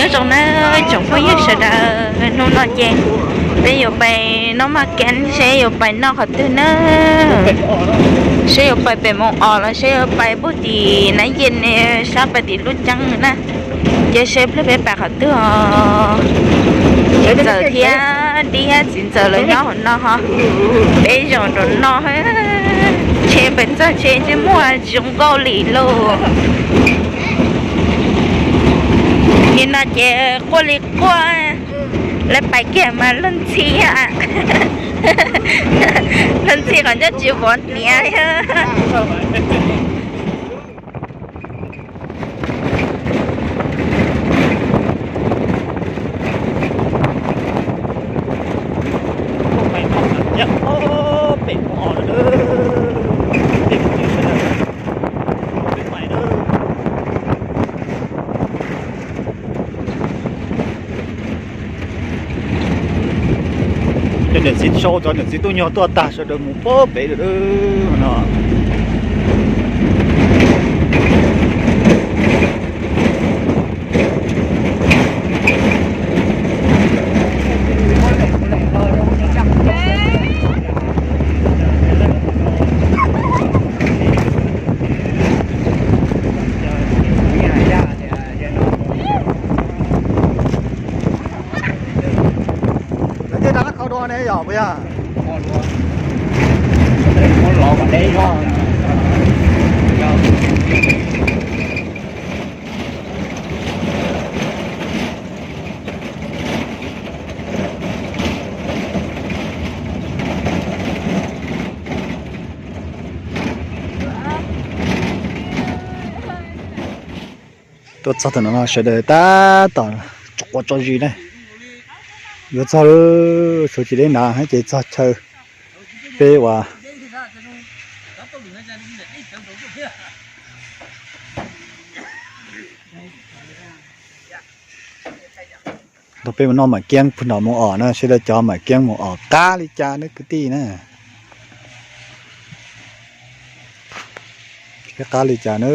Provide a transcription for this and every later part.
Zoo na, tsoom phooj ywg sawv daws, hnub no ces peb yuav pais noj maj keeb seb yuav pais noj qhov twg na. Seb yuav pais pem Moos Os los seb yuav pais pug tim Nab Yej ne, sab pais tim Lub Ceeb na. Ces seb pliag peb pais qhov twg os. Txiv ntxawm thiab dib thiab txiv ntxawm lawv nyob hauv no ho. Peb zaum nraum no, tsheb pais txog tsheb ntsej muag zoo nkauj li lauj. Nim no ces quaj li quaj, lawv pais kiag mas luag ntxhi, luag ntxhi qhov ncauj tsis pov hniav li. Cov niam txiv sau, cov niam txiv tub nyuag tuaj tag sawv daws mus pab pem lawm no. Lawv tej rov qab kho dua ne yom, puas yog? Tuaj txog tam no sawv daws tab tom tso quav tso zis na. Yuav txog lawm, suav tsis deb hnav ces txog chaw peb uas ntawm peb mus noj mam kiab puag nram Moos Os na, seb lawv cov mam kiab Moos Os qab li cas na kwv tij na. Seb qab li cas na.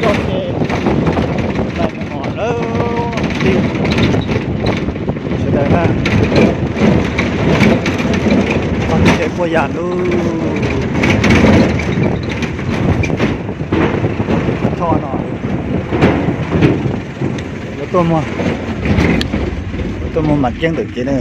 Coj ces pais mus mos lawm, sawv daws na, txog ces puas yam lub choj no. Yuav tuaj, yuav tuaj mus mam kiab ntawm kev ne.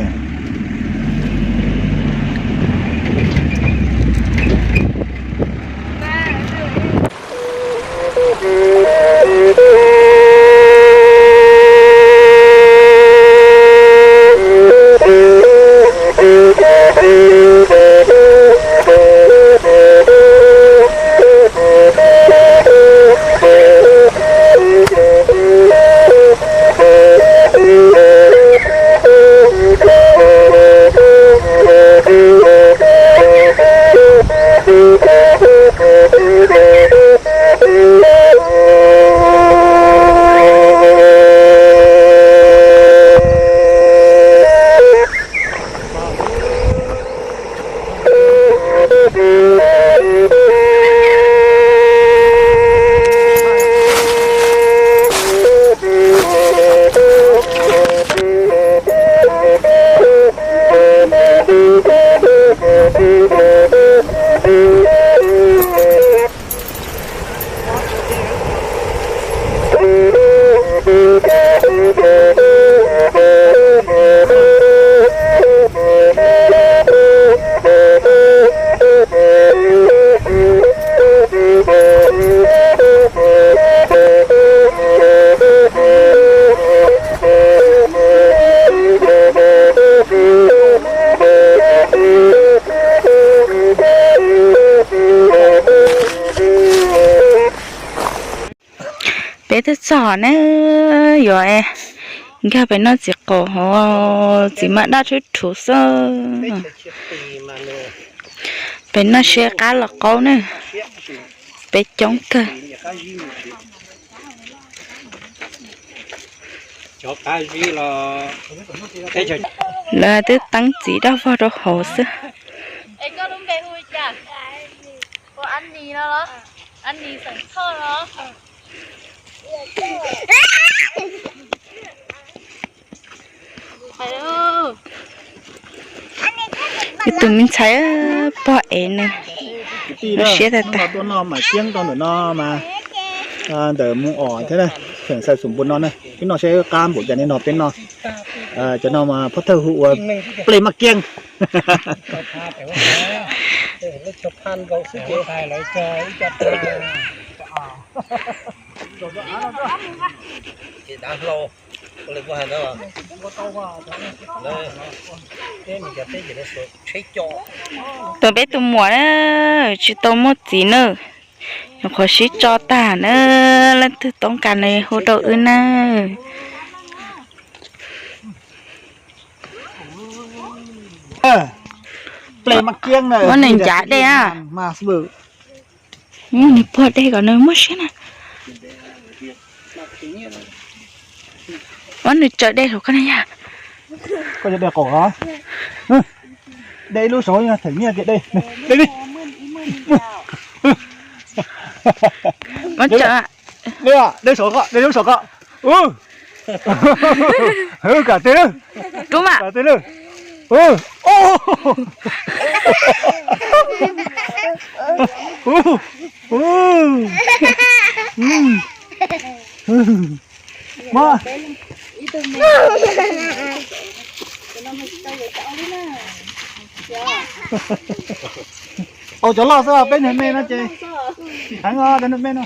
Peb twb txog na. Yuav nkag pem no txiv qaub hov, txiv maj dab rhuv rhuv xwb. Pem no siab qab los qaub na, peb coob kawg. Lawv twb teeb txiv dab vog rau hauv xwb. Ib tug me ntxhais pog ev nws, siab tag tag. Tuaj noj mas kiab rau ntawm no mas, ntawm mus om thiab, feem xaws xum npua no na, peb noj saib qab npaum cas nej noj peb noj. Cov no mas phab thawj hu ua plej maj kiab. Tus peb tus muam na, tsis tau muaj txiv na, nyuam qhuav sib tso tag na, leej twg toob kas nws hu rau wb na. Muab nws ncav dej na. Nws puag dej kom nws muaj siab na. Muab nws tsaws dej saum koj na yog. Koj cov dej qaum hov. Dej ib lub saud them nyiaj tias dej. Dej li. Muab tsaws. Dej saud koj, dej lub saud koj. Kam teg lawm. Rub mas. Kam teg lawm. Au cov loj xwb, peb niag me no ces tsis heev os, cov niag me no.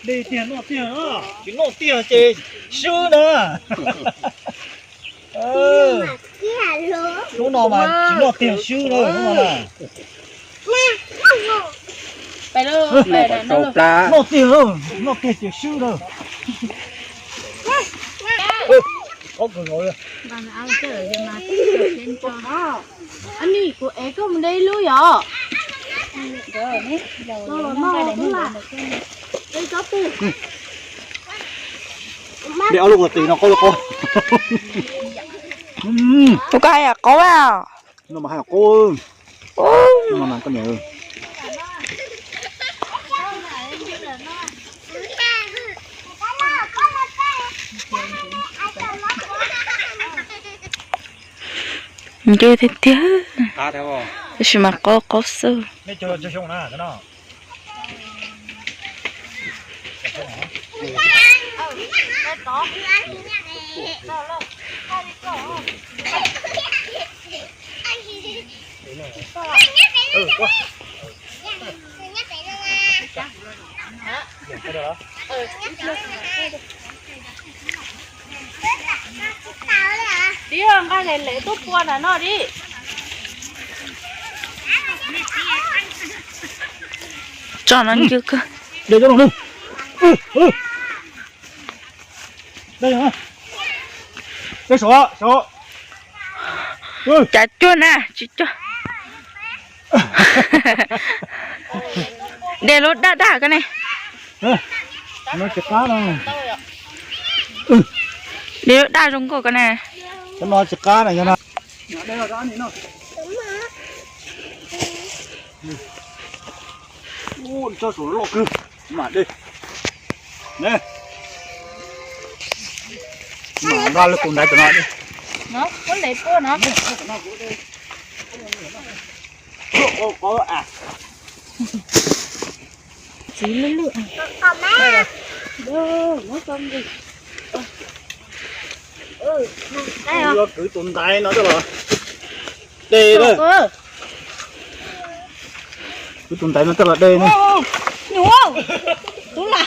Dej tiag noj tiag, tsis noj tiag ces swb na. Hnub no mas tsis noj tiag swb na, hnub no na. Noj tiag, noj tiag ces swb na. Kuv ev koj mus de ib lub yom. De ob lub qos tis no qaub li qaub. Tus koj hais yam qaub a. No mas hais qaub. Ncw tiag tiag, tab sis mas qaub qaub xwb. Dib, nqa daim lev tuaj pua nram no dib. Tso no ncw kawg. Cav cuag na, tsis cuag. De lub daj daj ko ne. De lub daj zoo nkauj ko ne. Tso saum loj kawg. Mam de. Mam nqa lub tus ntaiv tam no de. Txiv lwj lwj. Yuav kwv tus ntaiv no coj los de na. Kwv tus ntaiv no coj los de na. Nyuam, tub lam.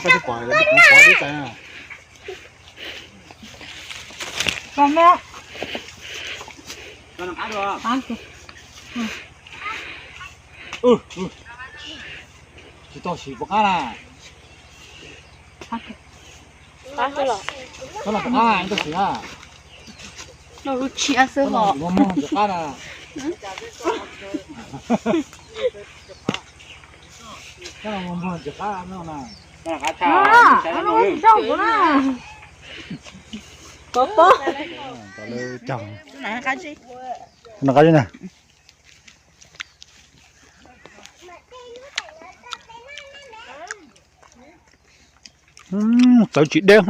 koj twb pom lawv pov dib txawv na. Tsis tau siv puas qab na. Koj los puas qab tau siv na. Noj lub tshiab xwb hos. Koj los muag ntsis qab na. Koj los muag ntsis qab no na. Noj qab na. Txawv tsis deb.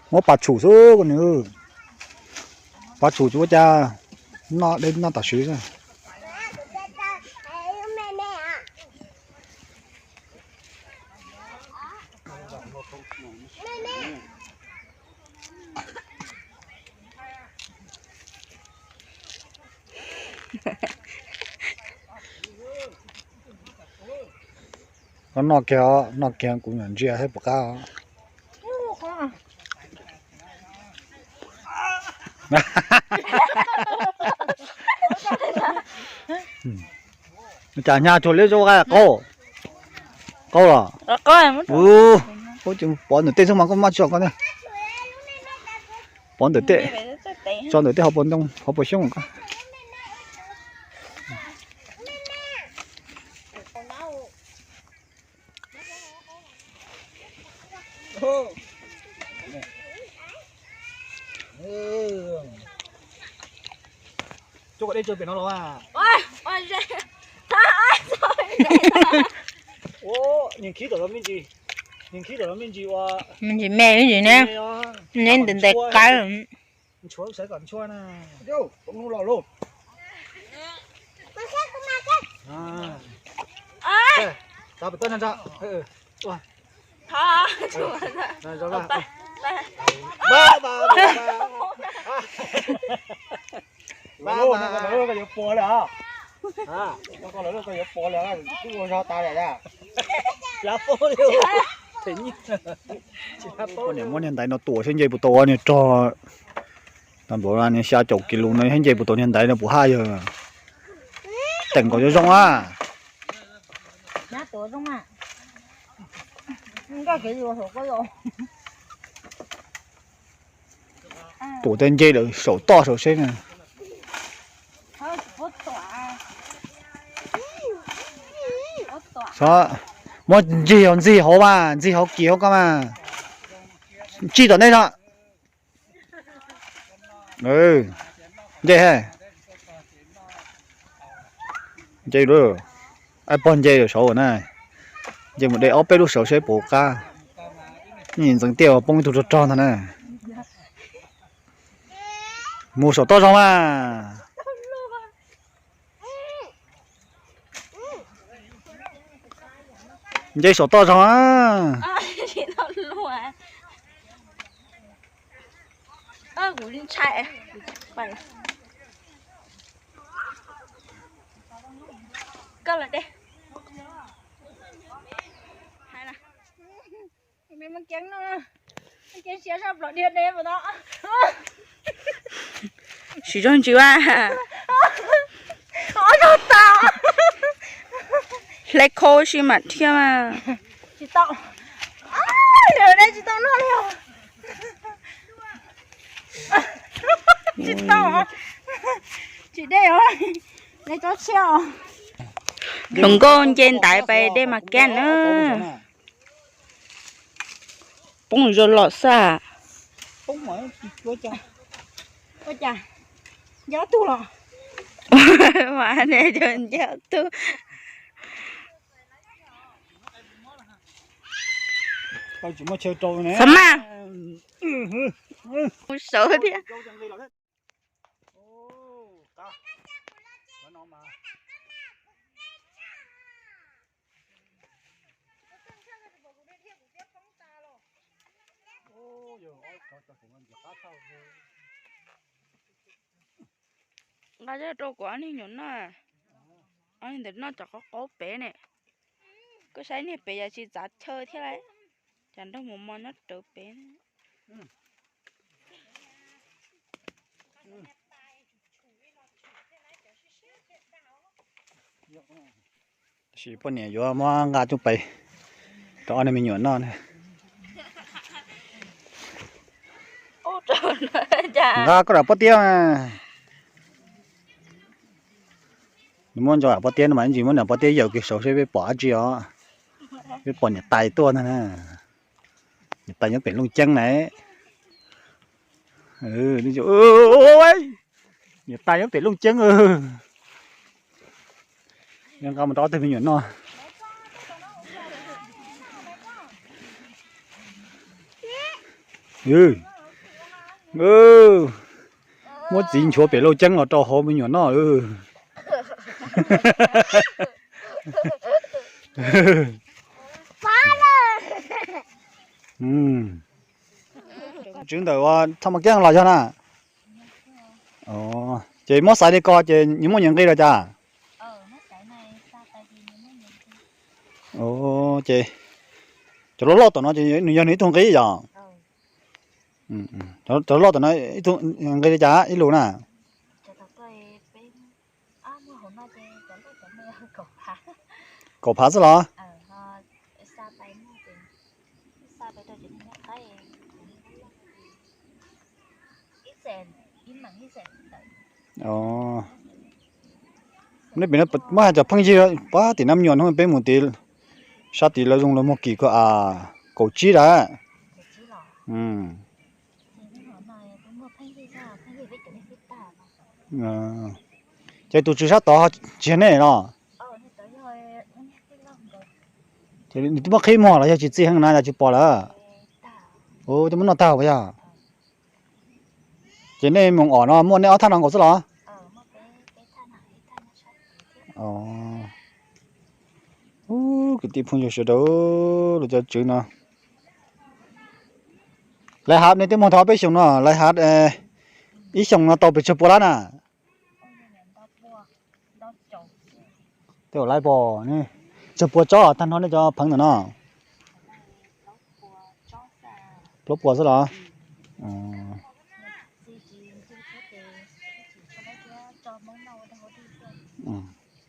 Muab pas tshum xwb koj nws, pas tshum tsis ua cas, noj deb noj tam sim xwb. Koj noj kiag, noj kiag kuv mam ntsia saib puas qab. Cas hnyav cuag liab zaub qaub, qaub los? Pov ntawm tej xwb mas koj maj tsis tso koj ne. Pov ntawm tej, tso ntawm tej hauv paus ntoo hauv paus xyoob koj. Coj kom deb tsawg pem no los. Nyias khib tom los me ntsis, nyias khib tom los me ntsis ua, me ntsis me me ntsis ne, neb ntes ntes qab. Nchuav sawv kom nchuav na. Yuav puas lawm, koj lawv lub koj yuav puas lawm, twb ua zog tas lawm. Poj niam muab niag ntaiv no tuam saib nce puas tau niag rog. Tau npaum niag xya caum kis lus no saib nce puas tau niag ntaiv no puas haj yog. Teem kom zoo zoo a. Tuam tej nce lawm saum toj saum seb na. Muab ncig os, ntxig hauv mas, ntxig hauv kis hauv ko mas. Tsij tom ntej no. Nce, nce, pog nce saud na. Nce mus de ob peb lub saud seb puas qab. Ntxeev Tiaj uas poob ib tug rog rog ntag na. Mus saum toj zog mas. Nce saum toj zog. Siv zog ntsis a. Hle khau si mam thiaj mas. Tsis tau, tsis tau noj li os. Tsis tau, tsis dej os. Dej tsob tshiab os. Hluas nkauj nce ntaiv pais dej mas kiag na. Poob zoo los xwb. Ua cas nco tug los? Mas ne cov nco tug. Xav mas. Kuv saud thiab. Nqa coj rau kuv ob niag nyuam noj. Ob niag ntawd noj cov qaub qaub pem ne. Koj saib niag pem yam tsis txav chaw thiab lauj. Cas nrog mus mos nyob rawv pem. Tab sis poj niam yuav muab nqa coj pais rau ob niag me nyuam noj na. Nqa koj daim pob tiab. Nws muab ntso daim pob tiab no mas ib ntsis muab daim pob tiab yaws kiag saud seb peb pom dab tsi os. Peb pom niam tais tuaj ntag na. Niam tais nyob pem Looj Ceeb na. Niam tais nyob pem Looj Ceeb. Nqa mus rau ob tug me nyuam noj. Muab txiv nchuav pem Looj Ceeb los rau hauv me nyuam noj. Tswv ntawm ua Thaj Mab Kiab los yog na. Ces muab xaiv li ko ces nyias muaj nyias nqi los cas? Ces cov loj loj tom no ces nws yog nws ib tug nqi yom? Cov loj tom no nqi li cas ib lus na? Kaum phav xwb los? Nej pem no muab hais cov pheej yig pab tim Nab Nyuam no peb mus tid, sab tid lawv zoo lawv muag kim kawg a, kaum tsib lawm. Ces tus tswv sab tod tsis yog nej los? Ces nws twb muab qhib muag los yog tsis txij heev na yog tsis pom lawm? Twb muab noj tag puas yog? Ces nej moos om no muaj nej ob thaj no nkaus xwb los? Kwv tij phooj ywg sawv daws, lawv cov tswv no, lawv hav nej twb muag tau ob peb xyoos no, lawv hav ib xyoos no tau pes tsawg pua lab na? Tej laib pom ne, tsawg pua tsob tag nrho nej cov pheev ntawm no? Plaub pua xwb los?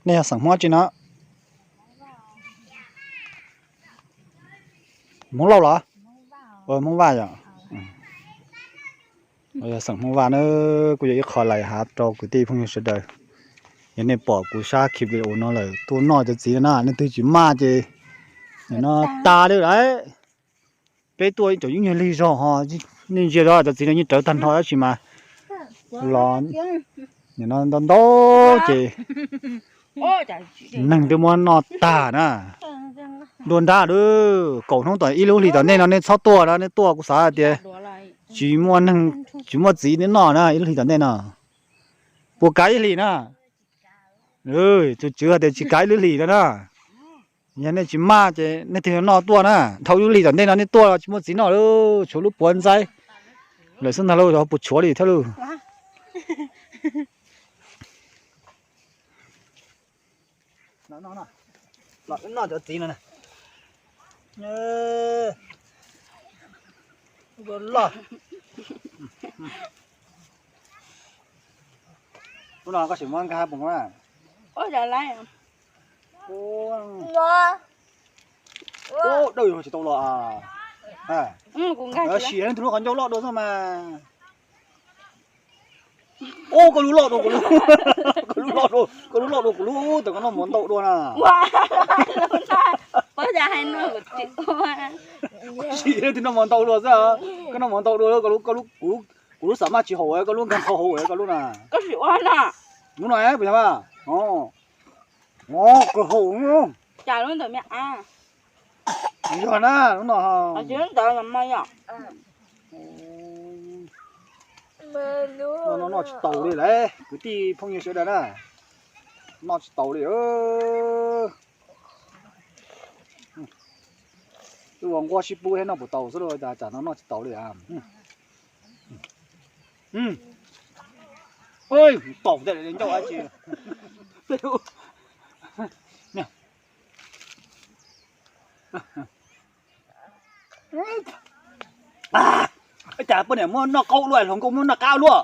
Nej yog xeem Hmoob dab tsi no? Hmoob Lauj los? Hmoob Vaj yom. Yog xeem Hmoob Vaj na, kuj yog ib qho lais hav rau kwv tij phooj ywg sawv daws. Yog nej pom kuv sab clip video no lawm tuaj noj cov txiv no na, leej twg tsis maj ces nim no tas li lawm. Peb tuaj cov yeej nyuag lig zog ho, nej ntsia cov txiv no yeej rawv tag nrho tab sis mas los nim no ntau ntau ces Neeg twb muab noj tag na. Dua nrab lawm, kaum hnub tom ib lub hlis tom ntej no nej txhob tuaj na, nej tuaj kuv xav hais tias tsis muaj neeg, tsis muaj txiv nej noj na ib lub hlis tom ntej no. Puas kav ib hlis na? Tus tswv hais tias tsis kav ib lub hlis no na. Yog nej tsis maj ces nej tig noj tuaj na. Dhau ib lub hlis tom ntej no nej tuaj los tsis muaj txiv noj lawm, tshuav lub puav ntxaib lawm xwb ntag lauj, puas tshuav li thiab lauj. Los wb noj cov txiv no na. Loj. Ub no koj sim muab nkag poos na. Ub, dawj yog tsis tau los. Sim leej twg lub qhov ncauj loj dua xwb mas. Ub, koj lub loj dua kuv lub, koj lub loj dua, koj lub loj dua kuv lub, tas koj noj mov ntau dua na. Sim leej twg noj mov ntau dua xwb, koj noj mov ntau dua, kuv lub xam maj tsis haum, koj lub nkag nrho hauv koj lub na. Lub no puas yog mas? Kawg haum. Yog na, lub no. Noj tsis taus li lauj kwv tij phooj ywg sawv daws na. Noj tsis taus li. Wb ua nquab sib pub thiab noj puas tau xwb lauj, cas no noj tsis taus li. Taum tej ncauj dab tsi. Cas poj niam muab noj qaub luaj, hluas nkauj muab noj qab luaj.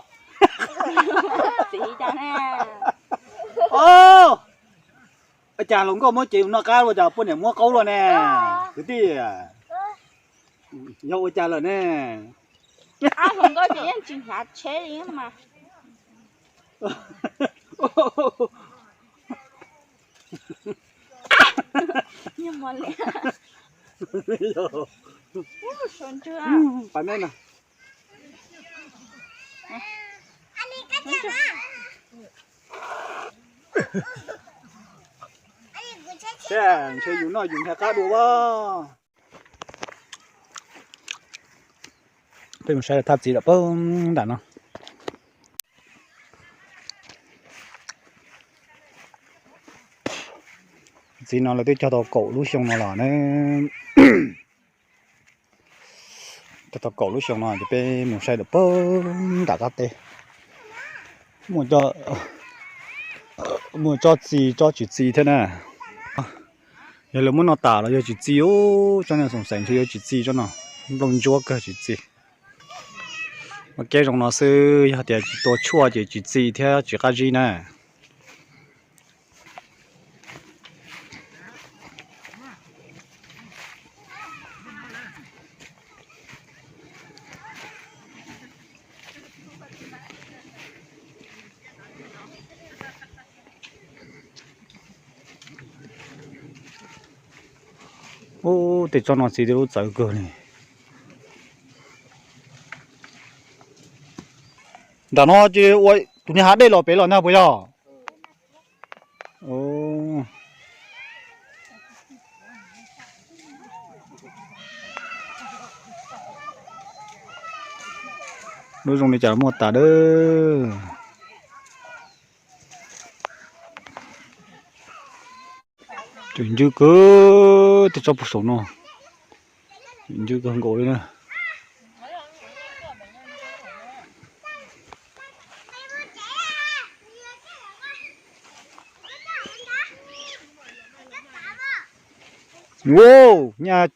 Cas hluas nkauj muab cev noj qab luaj, cas poj niam muab qaub luaj ne? Kwv tij, yog ua cas lawm ne? Hluas nkauj ces yeej tsis hnyav tsheb li mas. Ntshe yus noj yus nthe qab dua as. Peb mus saib thaj txiv lawm pab nram no. Txiv no lawv twb cog tau kaum lub xyoo no los ne. Cog tau kaum lub xyoo no ces peb mus saib lawm pab nram qab teb. Mus tso txiv tso tsis txi thiab na. Yog lawv muab noj tas los yog tsis txi, tsob no xoom xeem ntshe yuav tsis txi tsob no. Nplooj ntsuab kawg tsis txi. Mas kev zoo no xwb, yog tias tsis tua tshuaj ces tsis txi thiab tsis qab zib na. Ub, tej tsob no txiv twb lub txawv kawg li. Nram no ces ua tus niag hav dej los pem los ntag puas yog? Lub zoo li cas muaj tas dawb. Tus ncwb kawg tej tsob puag saum no, ncwb kawg nkaus li na. Ua, nyaj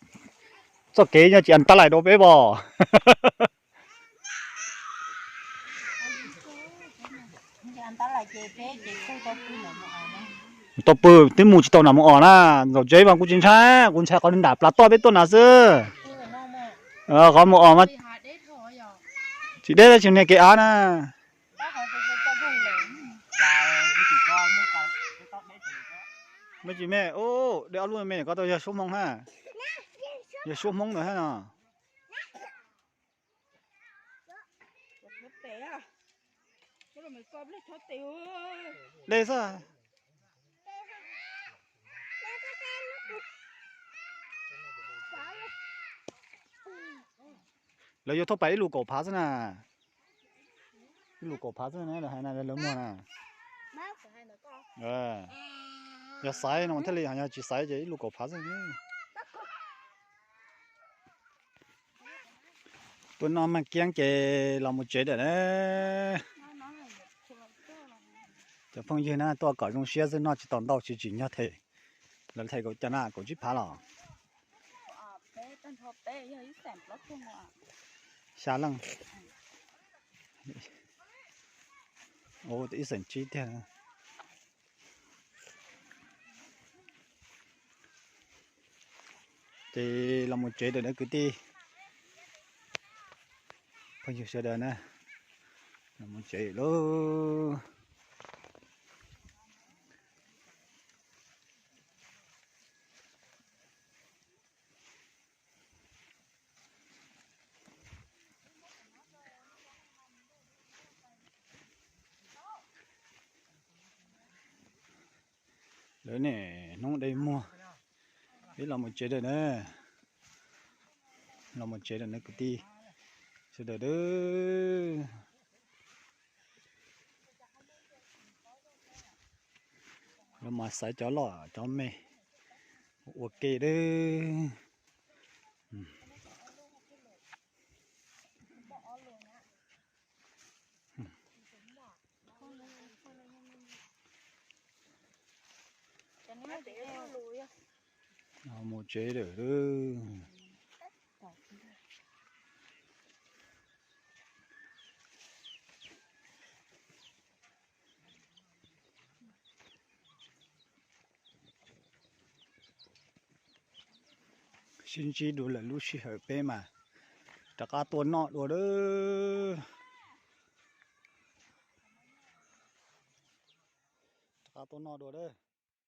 txoj kev nyaj tsis an tab lais rau peb pom. Tau pw twb mus tsis tau nram mus os na, ntxaum tsev mas kuv tsis ntshai, kuv ntshai qhov nram plab toj peb tuaj na xwb. Qhov mus os mas tsis deb tab sis niag kev av na. Me tsis me, de ob lub me ko tau yog suab hmoob na. Yog suab hmoob ntawd thiab no. Dej xwb. Lawv yuav thauj pais ib lus kaum phav xwb na. Ib lus kaum phav xwb na, lawv hais na, lawv muag na. Yog xaiv no thiaj li, yog tsis xaiv ces ib lus kaum phav xwb. Tuaj noj mas kiab ces los mus tsev lawm na. Cov phooj ywg na tuaj kom zoo siab xwb, noj tsis tau ntau, tsis tsim nyog them. Lawv them kaum caj na, kaum tsib phav los. Xya leej. Ib xeem tsib tiag. Ces los mus tsev lawm na kwv tij, phooj ywg sawv daws na, los mus tsev lauj. Lawv niaj hnub de muag, peb los mus tsev lawm na, los mus tsev lawm na kwv tij sawv daws. Lawv mas xaiv cov loj cov me ua ke lawm. Mus tsev lawm. Sib ntsib dua lawm lub sij hawm peb mas rov qab tuaj noj dua lawm. Rov qab tuaj noj dua lawm.